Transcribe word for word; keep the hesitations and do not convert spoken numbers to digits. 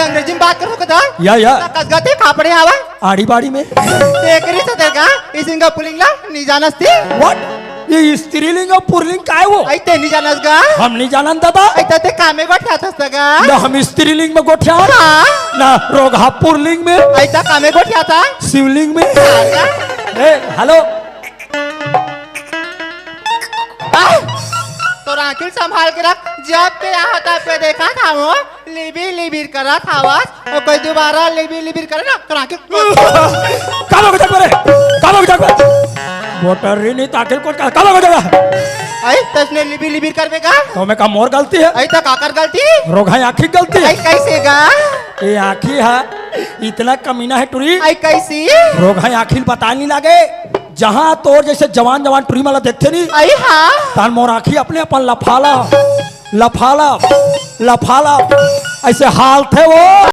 अंग्रेजी में बात करो कदा। या, या। कस गते खापड़े हवा। आड़ी बाड़ी में। तेकरी से तेरे का, इसिंग पुलिंग ला, नी जानस ती। What? ये स्त्रीलिंग अउ पुरलिंग काय वो? अई ते नी जानस गा? हम नी जानन दादा। अई ते कामे गोठियाथस गा? ना हम स्त्रीलिंग में गोठियान। हाँ। ना रोगहा पुरलिंग में। अई ते कामे गोठियाथा? शिवलिंग में। ए, हेलो। आह! तोर आँखी ल संभाल के रख, जब पे यहाँ तब पे देखा था वो, लिबिर लिबिर करा था बस, अउ कोई दुबारा लिबिर लिबिर करे ना, तोर आँखी ल काबा को जगबे रे? काबा को जगबे? मोटर री नी ताकिल कोट का, काबा को जगबे? अई, तसने लिबिर लिबिर करबे का? तो मैं का मोर गलती हे? अई, तो काकर गलती? रोगहा आँखी गलती हे? अई, कइसे गा? ये आँखी हे, इतना कमीना हे टुरी। अई, कइसे? रोगहा आँखी ल बताय नी लागे। जहाँ तोर जइसे जवान जवान टुरी मन ला देखथे नी, अई हाँ। तहान मोर आँखी अपने अपन लफाला, लफाला, लफाला, अइसे हालथे वो।